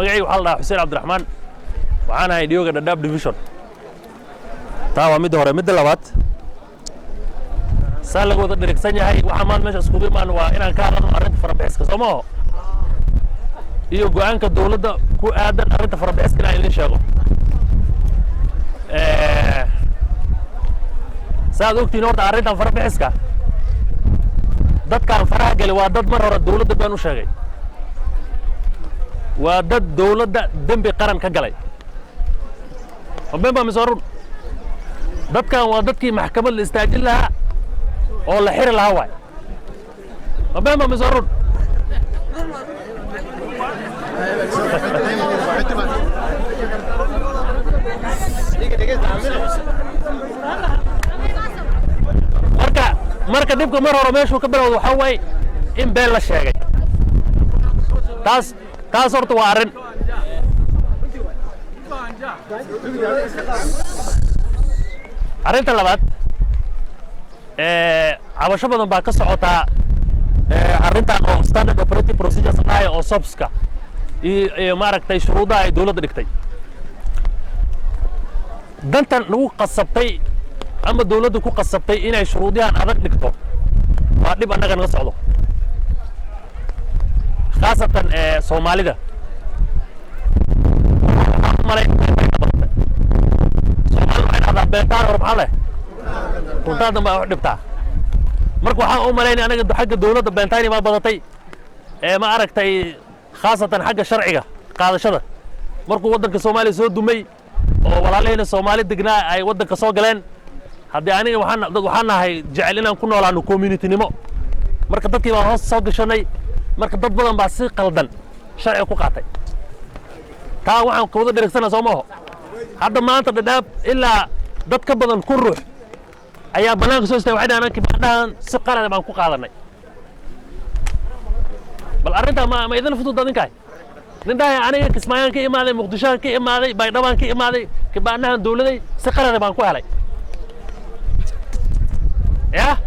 Magacayga waxaa la dhahaa Xuseen Cabdiraxmaan, waxaan ahay DO-ga Dhadhaab Division. Taa waa midda hore. Midda labaad, saa laga wada dherigsan yahay, waxaa maanta meesha iskugu imaan waa inaan ka hadalno arrinta farabixiska, soo maaho, iyo go'aanka dowladda ku aadan arrinta farabixiska inaan idin sheego. Saad ogtihiin, horta arrintan farabixiska dadkaan faraha geli waa dad mar hore dowladda been u sheegay, waa dad dowladda dembi qaran ka galay. Ma been baa mise run? Dadkan waa dadkii maxkamad la istaajin lahaa oo la xiri lahaa waay. Ma been baa mise run? Marka dhibka mar hore meeshuu ka bilowda waxaa waaye in been la sheegay. Taas horta waa arrin. Arrinta labaad, cabasho badan baa ka socotaa arrintan oo standard operating procedures dhahay oo SOPS-ka iyo maaragtay shuruudaha ay dowladda dhigtay. Dantan lagu qasabtay ama dowladdu ku qasabtay inay shuruudahan adag dhigto waa dhib annaga naga socdo, khaasatan Soomaalida. Waxaan u malayn Soomaalida waxay dhahdaa, "Beentaan hor maxaa leh, runtaan dambe wax dhibtaa." Marka waxaan u malaynaya anaga xagga dowladda beentaani baa badatay ee ma aragtay, khaasatan xagga sharciga qaadashada. Markuu waddanka Soomaaliya soo dumay oo walaalahayna Soomaali degnaa ay waddanka soo galeen, haddii aniga waxaan dad waxaan nahay jecel inaan ku noolaano community-nimo. Marka dadkii baan hoos soo gashanay. Marka dad badan baa si qaldan sharciga ku qaatay. Taa waxaan kawada dheregsana, soo maaho? Hadda maanta Dhadhaab ilaa dad ka badan 1000 ruux ayaa bannaanka soo istaagay. Waxay dhahaan, "Kibaandhahan si qalada baan ku qaadanay." Bal arrintaa ma idin fudud adinkaay? Nin dhahay, "Aniga Kismaayaan ka imaaday, Muqdishoan ka imaaday, Baydhabaan ka imaaday, kibaandhahan dowladay si qalada baan ku helay, yah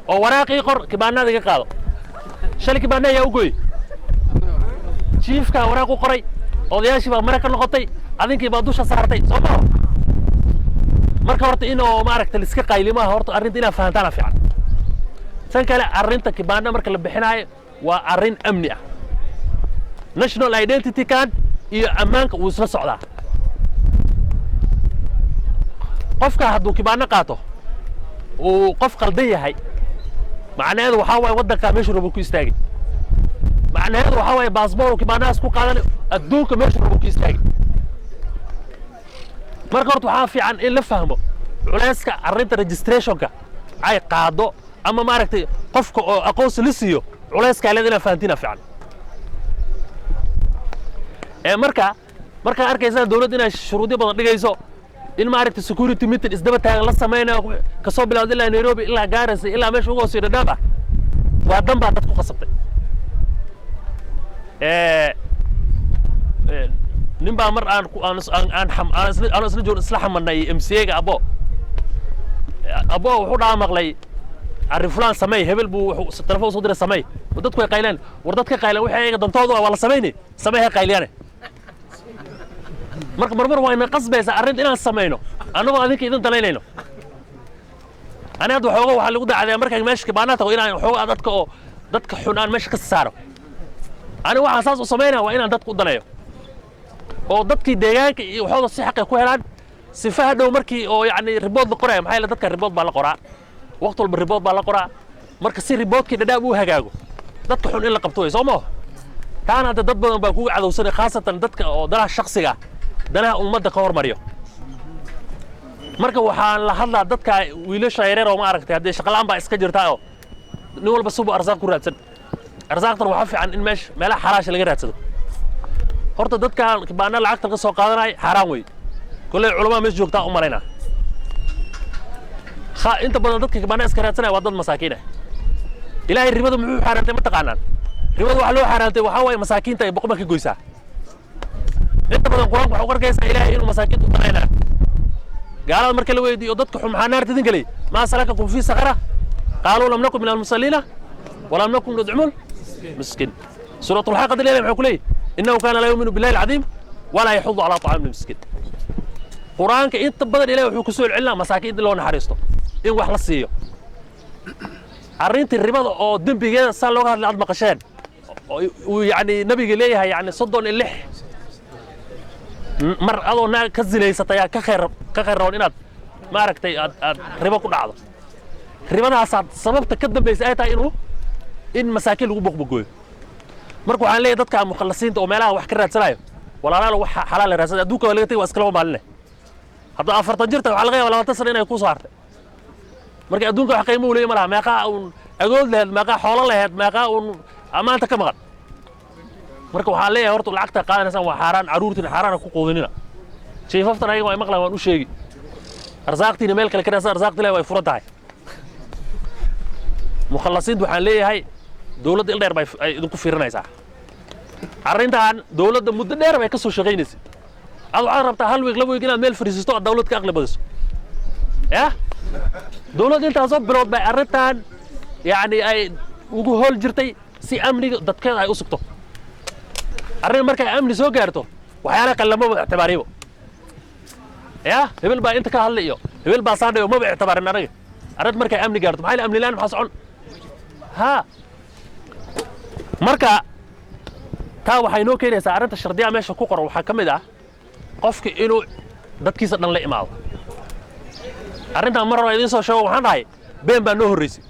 oo waraaqii qor, kibaanada iga qaado." Shalay kibaanaha yaa u gooyey? Jiifkaa waraaq u qoray, odayaashii baa mare ka noqotay, adinkii baa dusha saartay, soo maho? Marka horta inoo maaragta liska qaylimaha, horta arrinta inaad fahantaana fiican. Tan kale, arrinta kibaanda marka la bixinaayo waa arrin amni ah. National identity card iyo ammaanka wuu isla socdaa. Qofka hadduu kibaano qaato uu qof qaldan yahay, macnaheedu waxaa waaye waddankaa meeshu rabo ku istaagi. Macnaheedu waxaa waaye baasboor uu kibaanahaas ku qaadan, adduunka meeshu rabo ku istaagi. Marka horta waxaa fiican in la fahmo culayska arrinta registrationka ay qaado ama maaragtay qofka oo aqoonsi la siiyo culayska leed inaad fahantiina fiican. Ee marka markaad arkaysaan dowladda inay shuruudyo badan dhigayso, in maaragtay security meeting isdaba taagan la samaynayo, kasoo bilowda ilaa Nairobi, ilaa Gaarisa, ilaa meesha ugu hooseeyo Dhadhaab ah, waa dan baa dad ku qasabtay. Nin baa mar aan ku- aan aan aan xam- aan isla aan isla joogno, isla xamanay MCA-ga abo abo. Wuxuu dhaha, maqlay arrin fulaan samey, hebel buu wuxuu telefoon soo diray, samey. War dadku way qayleen. War dadka qayleen, waxay ayaga dantoodu ah waa la samayni, samey, ha qayliyane. Marka marmar wayna qasbaysaa arrinta inaan samayno annagoo adinka idin danaynayno. Ani hadda waxooga waxaa lagu dacadayaa markaan meesha kibaanaa tago inaan waxoogaa dadka oo dadka xun aan meesha ka saaro. Ani waxaan saas u samaynaya waa inaan dadka u daneeyo oo dadkii deegaanka iyo waxooda si xaqay ku helaan, sifa hadhow markii oo yacni report la qoraya. Maxaa yeele dadka report baa la qoraa, waqti walba report baa la qoraa. Marka si reportkii Dhadhaab uu hagaago, dadka xun in la qabto way, soo maho? Taana hadda dad badan baa kugu cadowsanay, khaasatan dadka oo danaha shaksiga ah danaha ummadda ka hormariyo. Marka waxaan la hadlaa dadka wiilasha yaryar oo ma aragtay, haddee shaqalaan baa iska jirtaa oo nin walba subu arsaaq ku raadsan. Arsaaqtan waxaa fiican in meesha meelaha xalaasha laga raadsado. Horta dadkan kibaana lacagta laga soo qaadanaya xaaraan wey. Kolley culamaa meesha joogtaa u malaynaa. Inta badan dadka kibaana iska raadsanaya waa dad masaakiin ah. Ilaahay ribada muxuu xaaraantay, ma taqaanaan? Ribada waxa loo xaaraantay waxaa waaye masaakiinta ay boqoma ka goysaa. Inta badan Qur-aanka waxaa ku arkaysaa Ilaahay inuu masaakiinta u danaynaa. Gaalada marka la weydiiyo, dadka xun maxaa naarta idin gelay? "Maa salakakum fii saqara?" "Qaaluu lam nakum min almusalliina walam nakum nudcimul miskiin." Suuratulxaqa ilaahay muxuu ku leeyahy? Innahu kaana laa yu'minu billahi alcadiim walaa yaxudu calaa طacaami lmiskiin. Qur-aanka inta badan Ilahi wuxuu ku soo celinaa masaakiin in loo naxariisto, in wax la siiyo. Arrintii ribada oo dembigeeda saa looga hadlay aad maqasheen, oo uu yani nabiga leeyahay, yani 36 mar adoo naag ka zinaysatay ayaa ka khayr raban inaad maaragtay aad ribo ku dhacdo. Ribadaasaad sababta ka dambaysa ay tahay in masaakiin lagu boqbogooyo. Marka waxaan leeyahay dadka mukhallasiinta oo meelaha wax ka raadsanayo, walaalaal, wax xalaal la raadsada. Adduunka waa laga tegay, waa iskalaba maaline. Hadda 40 jirta, waxaa laga yaaba 20 sano inay ku soo hartay. Marka adduunka wax qiimo u leeyahy ma laha. Meeqaa uun agood laheed, meeqaa xoolo laheed, meeqaa uun ammaanta ka maqan? Marka waxaan leeyahay, horta lacagta qaadanaysaan waa xaaraan, carruurtiina xaaraana ku quudinina. Jiifaftan ayaga waa maqlaan, waan u sheegi. Arsaaqtiina meel kale ka raadsan, arsaaqti Ilahi way furan tahay. Mukhallasiintu waxaan leeyahay, dowladda il dheer bay ay idinku fiirinaysaa arrintan. Dowladda muddo dheer bay ka soo shaqaynaysay. Ad waxaad rabtaa hal week, 2 week inaad meel fadhiisato aad dowlad ka aqli badiso. Ya dowladda intaasoo bilood bay arrintan yacni ay ugu hool jirtay si amniga dadkeeda ay u sugto. Arrin markay amni soo gaarto, waxyaalaha kale lamaba ictibaariyo. Ya hebel baa inta ka hadlay iyo hebel baa saandhayo, maba ictibaarin anaga arrinta markay amni gaarto. Maxaa amni la'aan maxaa socon? Ha, marka taa waxay noo keenaysaa arrinta shardiyaha meesha ku qoran. Waxaa ka mid ah qofka inuu dadkiisa dhan la imaado. Arrintan mar hore idiin soo sheego, waxaan dhahay been baa noo horraysay.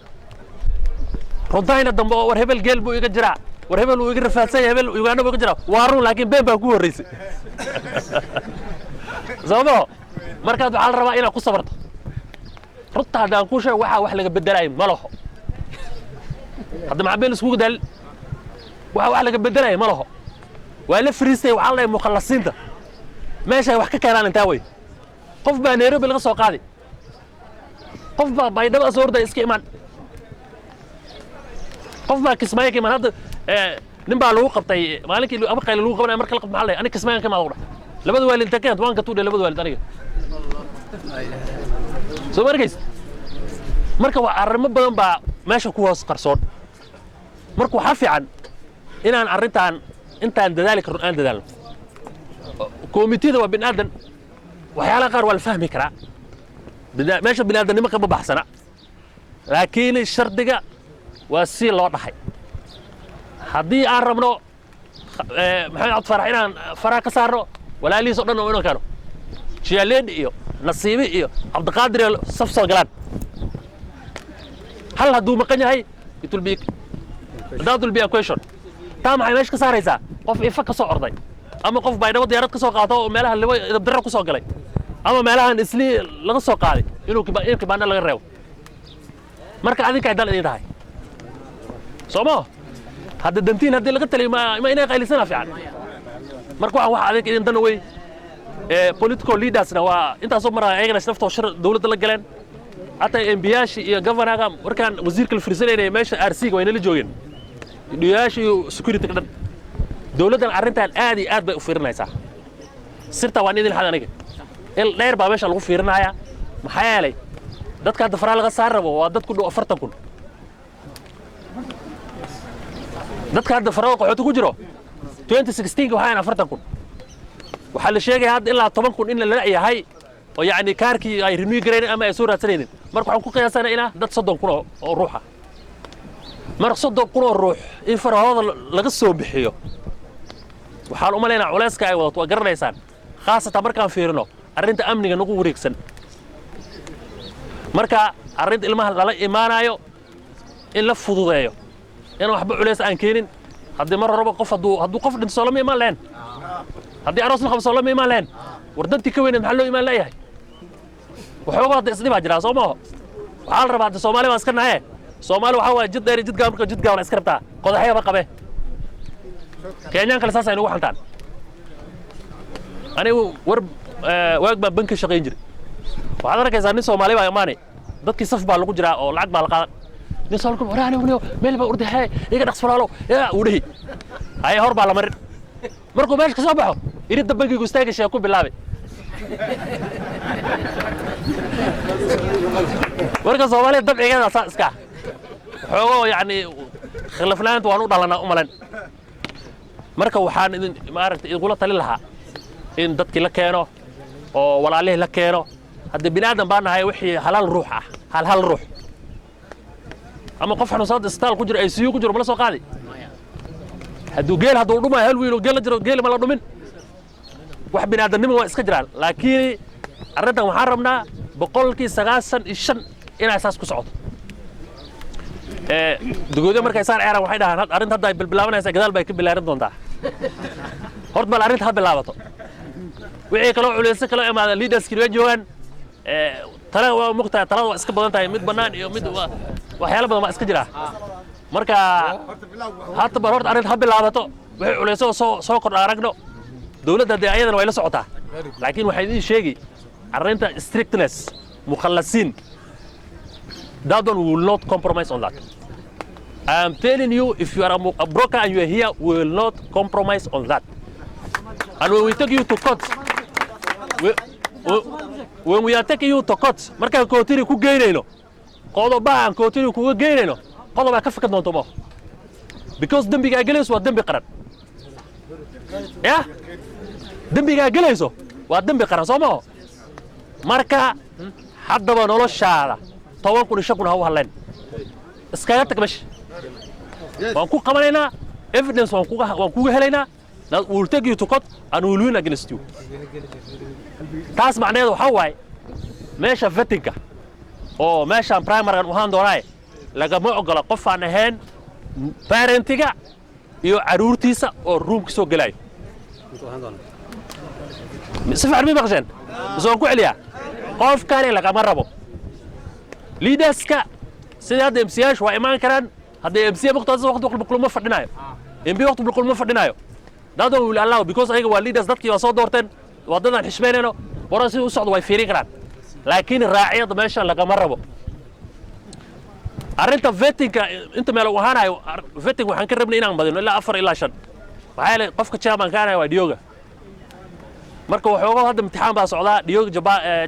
Runtahayna dambe oo war hebel geel buu iga jiraa, war hebel wuu iga rafaadsan yahay, hebel Uganda buu iga jiraa, waa run, laakiin been baa ku horraysay, soo maho? Markaad waxaa la rabaa inaad ku sabarto runta. Haddaan kuu sheego, waxaa wax laga bedelayo ma laho. Hadda maxaa been iskugu daalin? Waxa wax laga bedelayo ma laho. Waa la fariistay. Waxaa la dhahay mukhallasiinta meeshay wax ka keenaan intaa wey. Qof baa Nairobi laga soo qaaday, qof baa Baydhabo soo ordaya iska imaan, qof baa Kismaayo ka imaan. Hadda nin baa lagu qabtay maalinkii aba qayle lagu qabanaya. Marka la qabto, maxaa la aniga Kismaayan ka imaada u dhahay. Labada waalid inta keent waan gatuu dhe labada waalid aniga soo ma arkaysa. Marka waa arrimo badan baa meesha ku hoos qarsoon. Marka waxaa fiican inaan arrintan intaan dadaali karno aan dadaalno. Komitida waa bini aadan, waxyaalaha qaar waa la fahmi karaa. Meesha bini aadamnimo kama baxsana, laakiin shardiga waa si loo dhahay. Haddii aan rabno Maxamed Cabdi Farax inaan faraha ka saarno, walaalihiis oo dhan oo inaan keeno, Jiyaaleedhi iyo Nasiibi iyo Cabdiqaadir iyo saf soo galaan. Hal hadduu maqan yahay, it will be that will be a question. Taa maxay meesha ka saaraysaa? Qof ifa ka soo orday ama qof Baydhabo diyaarad ka soo qaato oo meelaha libo idabdarro ku soo galay ama meelahan Islii laga soo qaaday inuu in kibaandha laga reebo. Marka adinka ay dal idin tahay, soo ma? Hadda dantiin haddii laga taliyo, ma inay qaylisana fiican. Marka waxaan wax adinka idin dana wey. Political leadersna waa intaasoo maraa ayagana naftoo shir dowladda la galeen, hataa MP-yaashii iyo governorga. Markaan wasiirka la firiisanaynay meesha RC-ga, way nala joogeen dhiyaasha iyo security dhan. Dowladdan arrintan aad iyo aad bay u fiirinaysaa. Sirta waan idin xad aniga, il dheer baa meesha lagu fiirinayaa. Maxaa yeelay dadka hadda faraha laga saar rabo waa dad ku dhow 40,000. Dadka hadda faraha qaxooti ku jiro 2016 waxaa 40,000. Waxaa la sheegaya hadda ilaa 10,000 in la yahay oo yacni kaarkii ay renew garaynin ama ay soo raadsanaynin. Marka waxaan ku qiyaasanaa inaa dad 30,000 oo ruuxa. Marka 30,000 oo ruux in farahooda laga soo bixiyo, waxaan u malaynaa culayska ay wadato waa garanaysaan, khaasatan markaan fiirino arrinta amniga nagu wareegsan. Marka arrinta ilmaha lala imaanayo in la fududeeyo, in waxba culays aan keenin. Haddii mar horeba qof hadduu qof dhinto, soo lama imaan lahayn? Haddii aroos la qabo, soo lama imaan lahayn? War dantii ka weyneed maxaa loo imaan leeyahay? Waxoogaa hadda isdhibaa jiraa, soo maaho? Waxaa la rabaa hadda Soomaali baan iska nahaye. Soomaali waxaa waaye jid dheer iyo jid gaaban. Marka jid gaaban iska rabtaa, qodaxyaba qabe. Kenyaan kale saas ay nagu xantaan. Anigu war waag baan banki shaqayn jiray. Waxaad arkaysaa nin Soomaali baa imaanay, dadkii saf baa lagu jiraa oo lacag baa la qaadan. Nin Soomaali war anigu meel baa orday, hee iga dhaqs falaalo yaa uu dhihi haye, hor baa la marin. Markuu meesha ka soo baxo, iridda bankigu istaagay, sheeko ku bilaabay. Marka Soomaaliya dabcigeeda saa iska xoogoo yacni khilaflaanta waan u dhalanaa u malayn. Marka waxaan idin, maaragtay, idingula talin lahaa in dadkii la keeno oo walaalihii la keeno. Hadda bini aadan baa nahay, wixii halaal ruux ah, hal hal ruux ama qof xanuunsan isbitaal ku jiro, ICU ku jiro, ma la soo qaadi? Hadduu geel, hadduu dhumayo hal wiil oo geel la jiro, geel ma la dhumin? Wax bini aadamnimo waa iska jiraan, laakiin arrintan waxaan rabnaa 95% inay saas ku socoto. Dugoodyo markay saan ceeraan waxay dhahaan arrinta hadda ay bilbilaabanaysaa, gadaal bay ka bilaaran doontaa. Horta bal arrinta ha bilaabato. Wixii kaloo culeyso kaloo imaada, leaderskii way joogaan. Tala waa mugtahay, talada waa iska badan tahay, mid bannaan iyo mid waxyaalo badan baa iska jira. Marka hadda bal horta arrinta ha bilaabato, wixii culeyso soo kordha aragno. Dowladda dee ayadana way la socotaa, laakiin waxay idiin sheegi arrinta strictness mukhalasiin. That one, we will not compromise on that. I am telling you, if you are a broker and you are here, we will not compromise on that. And when we take you to court, when we are taking you to court, markaan kootini ku geynayno, qodobaha aan kootini kuga geynayno, qodobaa ka fikir doonto mo, because dembigaa gelayso waa dembi qaran. Ya dembigaa gelayso waa dembi qaran, soo maho? Marka haddaba noloshaada 10,000 iyo 5,000 ha u hadleen, iskaga tag meesha. Waan ku qabanaynaa, evidence waan kuga helaynaa. That we will take you to court and we will win against you. Taas macnaheedu waxaa waaye meesha vettingka oo meeshaan primarygan u ahaan doonaaye lagama ogola qof aan ahayn parentiga iyo caruurtiisa oo roomka soo gelaayo. Si fiican mi maqasheen mise waan ku celiyaa? Qof kale lagama rabo. Leaderska sida hadda MCyaashu waa imaan karaan. Haddii MCA waqtigaas waqti walba kulma fadhinayo, MP waqti walba kulma fadhinayo, that one will allow because ayaga waa leaders, dadkii waa soo doorteen, waa dadaan xishmeynayno, bora sidii u socdo way fiirin karaan, laakiin raaciyada meesha lagama rabo. Arrinta vettingka inta meel uu ahaanayo, vetting waxaan ka rabnay inaan badino ilaa afar ilaa shan, maxaa yeelay qofka chairman ka ahanaya waa Dioga. Marka waxoogaa hadda imtixaan baa socdaa. Dioga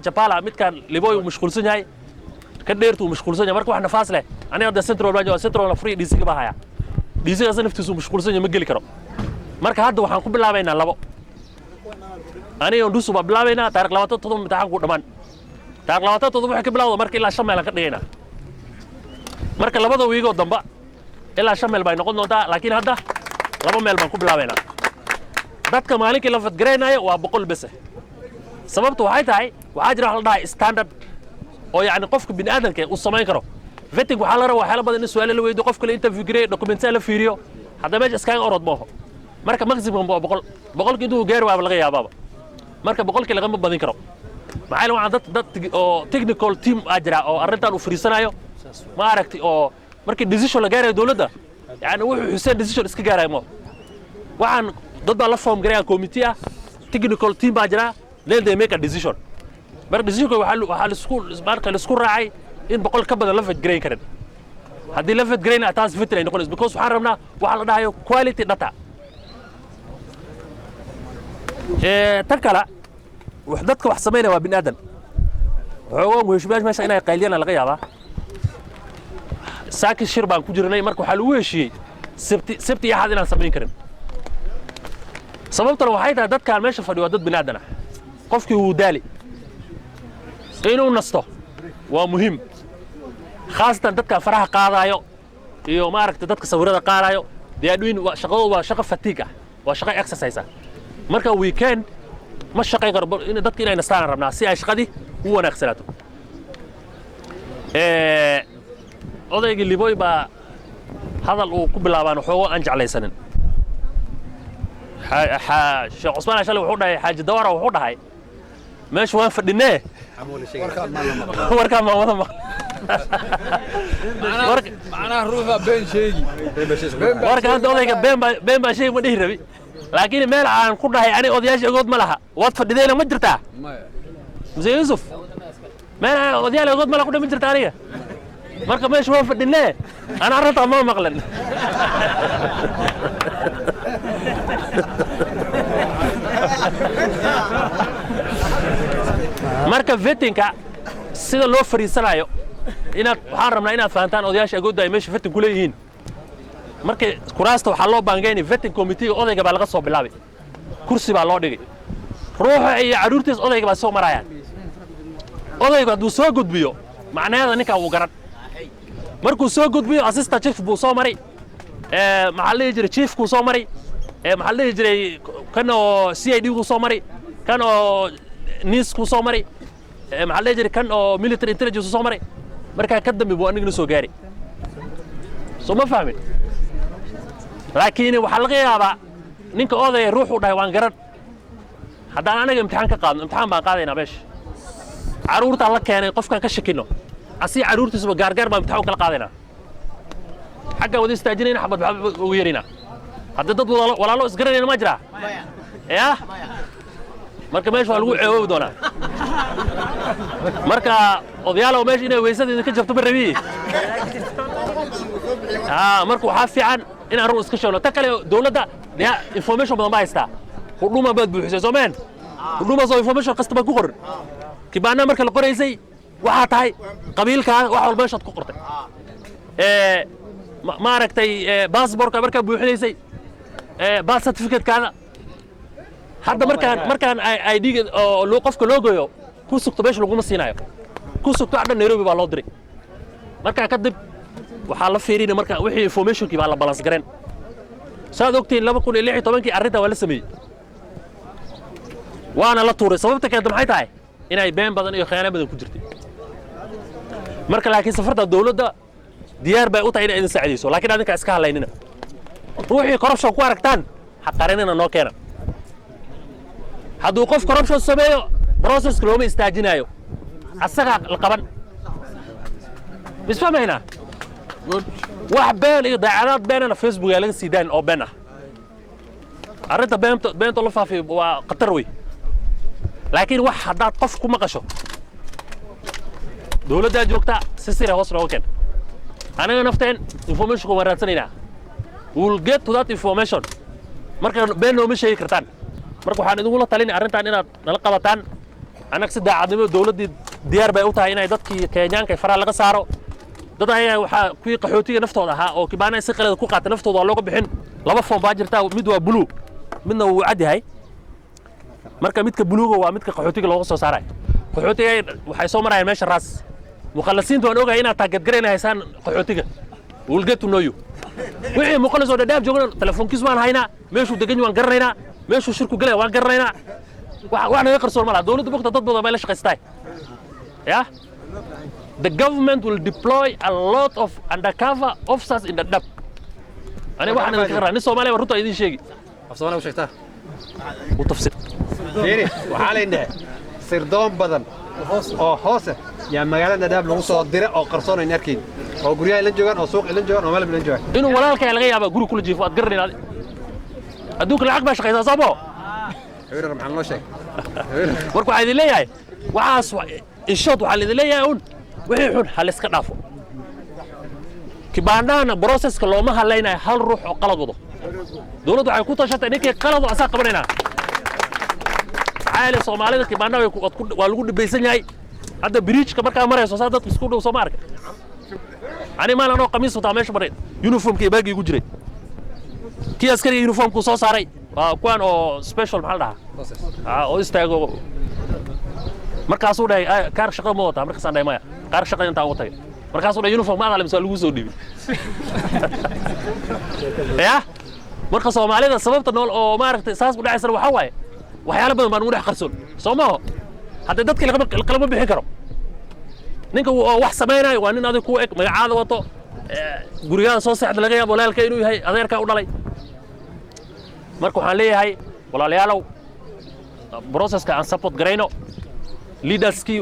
Japala, midkan Liboy uu mashquulsan yahay, ka dheertu uu mashquulsan yahay. Marka wax nafaas leh, aniga hadda central baan joogaa, centralna free DC baa haya. DC gaas naftiisu mashquulsan yahay, ma geli karo. Marka hadda waxaan ku bilaabaynaa labo, aniga Ndusu baa bilaabaynaa. Taariikh 27 imtixaanku dhammaan. Taariikh 27 waxay ka bilawda, marka ilaa shan meel aan ka dhigaynaa. Marka labada wiigoo damba ilaa shan meel bay noqon doontaa, laakiin hadda laba meel baan ku bilaabaynaa. Dadka maalinkii la vet garaynayo waa 100 bese. Sababtu waxay tahay waxaa jira wax la dhahay standard oo yacni qofka bini aadamka uu samayn karo. Vetting waxaa la rabaa waxyaala badan, in su'aalo la weydiyo, qofka la interview gareeyo, documents la fiiriyo. Hadda meesha iskaga orod mooho. Marka maximum waa 100. 100-kii intuu gaari waaba laga yaabaaba. Marka 100-kii lagama badin karo, maxaa yeele waxaan dad oo technical team aa jira oo arrintan uu fariisanayo, ma aragti, oo markii decision la gaarayo dowladda, yani wuxuu Xuseen decision iska gaarayo mo. Waxaan dad baa la form garaya, committee ah, technical team baa jira, then they make a decision. Marka decisionka waxaa lisku, marka lisku raacay in 100 ka badan la vet garayn karin. Haddii la vet garayna, taas vetting ay noqonayso, because waxaan rabnaa waxa la dhahayo quality data. Tan kale, dadka wax samaynaya waa bini aadan. Waxoogaa heshiimayaasha meesha inay qayliyana laga yaabaa. Saaki shir baan ku jirnay. Marka waxaa lagu heshiiyey Sabti iyo Axad inaan samayn karin. Sababtuna waxay tahay dadkaan meesha fadhiyo waa dad bini aadan ah. Qofkii wuu daali, inuu nasto waa muhiim, khaasatan dadka faraha qaadaayo iyo, maaragtay, dadka sawirada qaadaayo. They are doing shaqadoodu waa shaqo fatigue ah, waa shaqo exercise ah. Marka weekend ma shaqayn karo dadka inay nastaan rabnaa si ay shaqadii u wanaagsanaato. Odaygii Liboy baa hadal uu ku bilaabaan waxoogo aan jeclaysanin. Sheekh Cusmaan shalay wuxuu dhahay, Xaaji Dawara wuxuu dhahay, meesha waan fadhinee, warkaan maan wada maql. Macnaha ruuxa been sheegi. Warka hadda odayga been baa sheegi ma dhihi rabi, laakiin meel aan ku dhahay ani odayaasha ogood ma laha, waad fadhideyna, ma jirtaa? Maya. Muse Yuusuf, meel aan odayaal ogood ma laha ku dhahay ma jirta aniga. Marka meesha waan fadhinee, ana arrintaa ma maqlan. Marka vettingka sida loo fariisanayo inaad, waxaan rabnaa inaad fahantaan odayaasha agoodda ay meesha vetting ku leeyihiin. Markii kuraasta waxaa loo baangeynay vetting committee, odayga baa laga soo bilaabay, kursi baa loo dhigay, ruuxa iyo carruurtiis odayga baa soo marayaan. Odaygu hadduu soo gudbiyo, macnaheeda ninkaa wuu garan. Markuu soo gudbiyo, assistant chief buu soo maray, maxaa la dhihi jiray, chiefkuu soo maray, maxaa la dhihi jiray, kan oo CID kuu soo maray, kan oo NIS kuu soo maray, maxaa la dhihi jiray, kan oo military intelligence soo maray. Markaa ka dambe buu anigana soo gaari. Soo ma fahmin? Laakiin waxaa laga yaabaa ninka odaya ruuxuu dhahay waan garan. Haddaan anaga imtixaan ka qaadno, imtixaan baan qaadaynaa. Meesha carruurtaa la keenay, qofkaan ka shakino, asii carruurtiisuba gaargaar baan imtixaan u kala qaadaynaa. Xaggaan wada istaajinayna, xabad xabad ugu yaraynaa. Haddii dad walaalo isgaranayna ma jiraa ya. Marka meesha waa lagu ceeboobi doonaa. Marka odayaalow, meesha inay weysada idinka jabto ma rabi. Marka waxaa fiican inaan run iska sheegno. Ta kale, dowladda dee information badan baa haystaa. Huduma baad buuxisay, soo meen? Huduma soo information kasta baa ku qoran. Kibaana marka la qoraysay, waxaa tahay qabiilkaaga, wax walba meeshaad ku qortay. Maaragtay, baasaboorka markaa buuxinaysay, birth certificate-kaada. Hadda markaan ID-ga oo qofka loo goyo, ku sugto meesha laguma siinayo. Ku sugto wax dhan Nairobi baa loo diray. Markaa kadib waxaa la fiirinaya, marka wixii informationkii baa la balance gareen. Saad ogtihiin, 2016-kii arrintaa waa la sameeyey, waana la tuuray. Sababta keenta maxay tahay? Inay been badan iyo khiyaano badan ku jirtay. Marka laakiin safarta dowladda diyaar bay u tahay inay idin saacidayso, laakiin adinka iska hadlaynina. Ruuxii corruption ku aragtaan, ha qarinina, noo keena. Hadduu qof corruption sameeyo, processka looma istaajinaayo, asagaa la qaban. Misfahmaynaa? Wax been iyo daacadaad beenana Facebook aa laga sii daayin oo been ah. Arrinta beenta la faafiyo waa khatar wey. Laakiin wax haddaad qof ku maqasho, dowladdaa joogta, si sira hoos nooga keen. Anaga nafteen informationka waan raadsanaynaa. We will get to that information. Marka been nooma sheegi kartaan. Marka waxaan idingula talinay arrintan inaad nala qabataan. Annaga si daacadnimo, dowladdii diyaar bay u tahay inay dadkii Kenyaanka faraha laga saaro. Dad ayaga waxaa kuwii qaxootiga naftooda ahaa oo kibaana si qalada ku qaatay, naftooda waa looga bixin. Laba foom baa jirta, mid waa blue, midna wuu cad yahay. Marka midka buluuga waa midka qaxootiga looga soo saarayo. Qaxootiga waxay soo marayaan meesha raas mukhalasiinta. Waan ogahay inaad taageedgarayna haysaan qaxootiga. We'll get to know you. Wixii mukhalis oo Dhadhaab joogna, telefoonkiis waan haynaa, meeshuu degan waan garanaynaa, meeshuu shirku galaya waan garanaynaa. Wax naga qarsoon ma laha. Dowladda bogta dad badan bay la shaqaystaay. Yeah, the government will deploy a lot of undercover officers in Dadaab. Aniga waxaan idinka qaraa, nin Soomaaliya baa runta idiin sheegi. Af Soomaaliya u sheegtaa. U tafsir. Fiiri, waxaa la indhahe sirdoon badan oo hoose yaa magaalada Dhadhaab lagu soo diray oo qarsoon ayn arkayn, oo guryaha ila joogaan, oo suuq ila joogaan, oo meel ila joogaan. Inuu walaalkaa laga yaaba guri kula jiifo aad garanayn adi. Adduunka lacag baa shaqaysaa, soo mo? Haweerar maxaa noo sheeg? Marka waxaa idin leeyahay waxaas, in short, waxaa idin leeyahay un wixii xun ha la iska dhaafo. Kibaandhahana processka looma hadlaynayo hal ruux oo qalad wado. Dowladdu waxay ku tashatay ninkii qalad asaa qabanaynaa. Maxaa yeelay, Soomaalida kibaandhaha waa lagu dhibaysan yahay. Hadda bridgeka markaa marayso, saa dadku isku dhow, soo ma arka? Ani maalin anoo qamiis wataa meesha maray, uniformka iyo baagii igu jiray, kii askariga uniformkuu soo saaray, waa kuwan oo special, maxaa la dhahaa, oo istaago. Markaasuu dhahay, "Kaar shaqada ma wataa?" Markaasaan dhahay, "Maya, kaar shaqada intaan uga tagay." Markaasuu dhahay, "Uniform ma aqali mise waa lagu soo dhiibay?" Ya marka Soomaalida sababta nool oo maaragtay saas u dhacaysana waxaa waaye waxyaalo badan baa nugu dhex qarsoon, soo maaho? Haddee dadka lagama bixin karo. Ninka oo wax samaynayo waa nin adig ku eg, magacaada wato, gurigaada soo seexda, laga yaabo walaalka inuu yahay, adeerkaa u dhalay. Marka waxaan leeyahay, walaalayaalow, processka aan support garayno. Leaderskii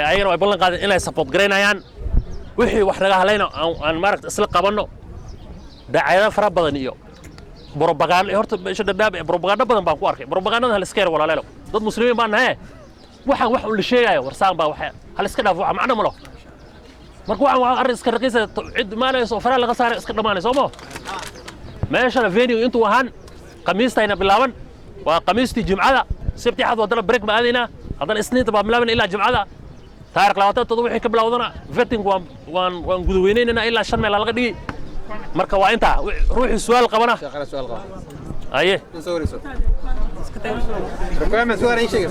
ayagana way ballan qaadeen inay support garaynayaan. Wixii wax naga halayna aan maaragta isla qabanno. Dacaayado fara badan iyo propaganda, horta meesha Dhadhaab propaganda badan baan ku arkay. Propagandada ha la iska yar, walaalayaalow. Dad Muslimiin baan nahay. Waxaan wax un la sheegayo warsaan baa waxa ha la iska dhaafo, wax macno ma laho. Marka waxaan waa arrin iska raqiisa, cid imaanayso oo faraha laga saaray iska dhammaanay, soo mo? Meeshana venue intuu ahaan Khamiistayna bilaaban, waa Khamiistii, Jimcada, Sabti, Axad, haddana break ma aadaynaa, haddana Isniinta baa bilaaban ilaa Jimcada. Taarikh 27 wixii ka bilowdana vetting waan gudaweynaynaa ilaa shan meel laga dhigi. Marka waa intaa. Ruuxii su-aal qabana. Shaqada su'aal qaba. Aye. In soo wareyso. Requirements waa in sheegay.